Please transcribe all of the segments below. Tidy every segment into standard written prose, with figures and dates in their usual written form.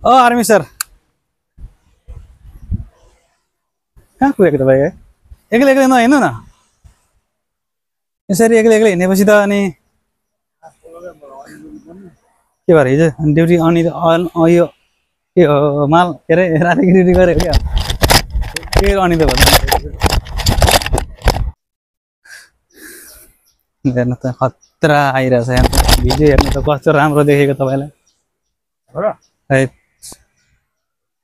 ओ army sir कहाँ पुगेको तपाईँ एक्लै एक्लै नहिँड्नु न यसरी एक्लै एक्लै हिँडेपछि त अनि के भएर हिजो ड्युटी अनि यो के हो माल के अरे रातिको ड्युटी गरेको क्या के अनि त भन्नु हेर्नु त खतरा आइरहेछ यहाँ त भिडियो हेर्नु त कस्तो राम्रो देखेको तपाईँलाई है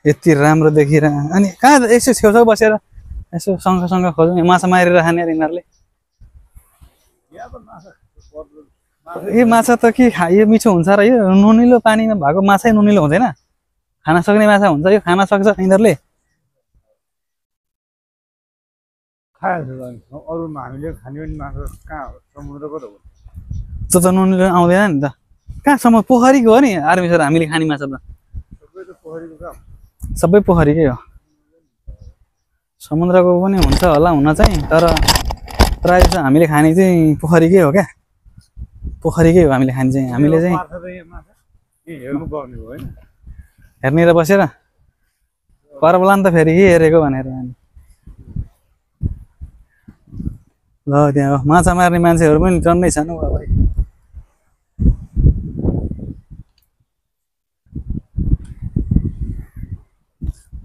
यति राम्रो देखिरह अनि कहाँ यसो छेउछाउ बसेर यसो सँगसँग खोज्नु माछा मारेर खाने यिनीहरूले यो माछा त के यो मिठो हुन्छ र यो नुनिलो पानीमा भएको माछै नुनिलो हुँदैन खान सक्ने माछा हुन्छ यो खान सक्छ यिनीहरूले अरू हामीले खाने पनि माछा कहाँ समुद्रको त हो त्यो त नुनिलो आउँदैन नि त कहाँसम्म पोखरीको हो नि आर्मी सर हामीले खाने माछा त सबै त पोखरीको काम सबै पोखरीकै हो समुद्रको पनि हुन्छ होला हुन चाहिँ तर प्रायः जस्तो हामीले खाने चाहिँ पोखरीकै हो क्या पोखरीकै हो हामीले खाने चाहिँ हामीले चाहिँ हेर्नु पर्ने हो होइन हेर्नेर बसेर परबला नि त फेरि के हेरेको भनेर ल त्यहाँ माछा मार्ने मान्छेहरू पनि टन्नै छन् हौ भाइ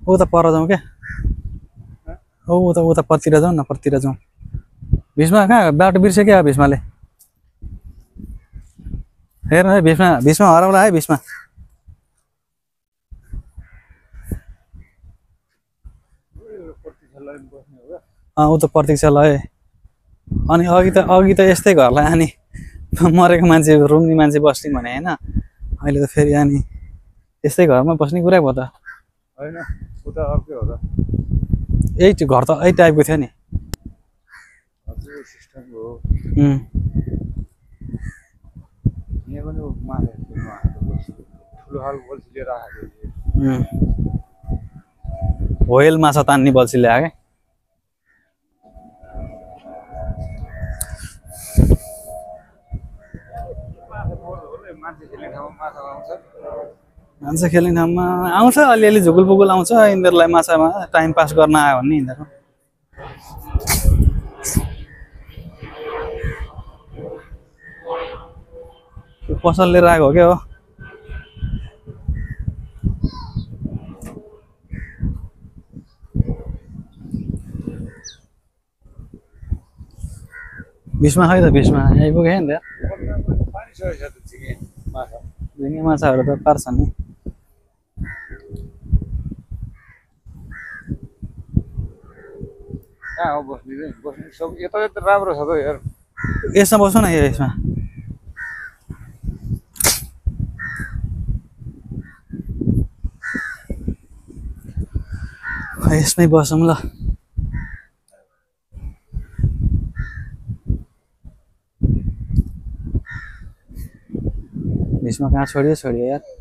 उता पर जाउँ क्या औ उता परतिर जाउँ न परतिर जाउँ भीष्मा कहाँ बाटो बिर्स्यो क्या भीष्माले हेर्नु है भीष्मा भीष्मा हराउला है भीष्मा उता प्रतीक्षालय अनि अघि त यस्तै घरलाई अनि मरेको मान्छे रुङ्ने मान्छे बस्ने भने होइन अहिले त फेरि अनि यस्तै घरमा बस्ने कुरा भयो त होइन उता अर्कै हो त यही घर त यही टाइपको थियो नि सिस्टम हो यहाँ पनि ठुलो खालको बल्छी लिएर आएको होयल माछा तान्ने बल्छी ल्यायो क्या माछा खेल्ने ठाउँमा आउँछ अलिअलि झुकुल पुकुल आउँछ यिनीहरूलाई माछामा टाइम पास गर्न आयो भने यिनीहरू पसल लिएर आएको हो क्या हो भीष्मा खै त भीष्मा आइपुग्यो नि त झिङ्गे माछाहरू त पार्छ नि कहाँ हो बस्ने सब यता राम्रो छ त यार यसमा बस्नु न यसमा यसमै बसौँ ल भीष्मा कहाँ छोडियो यार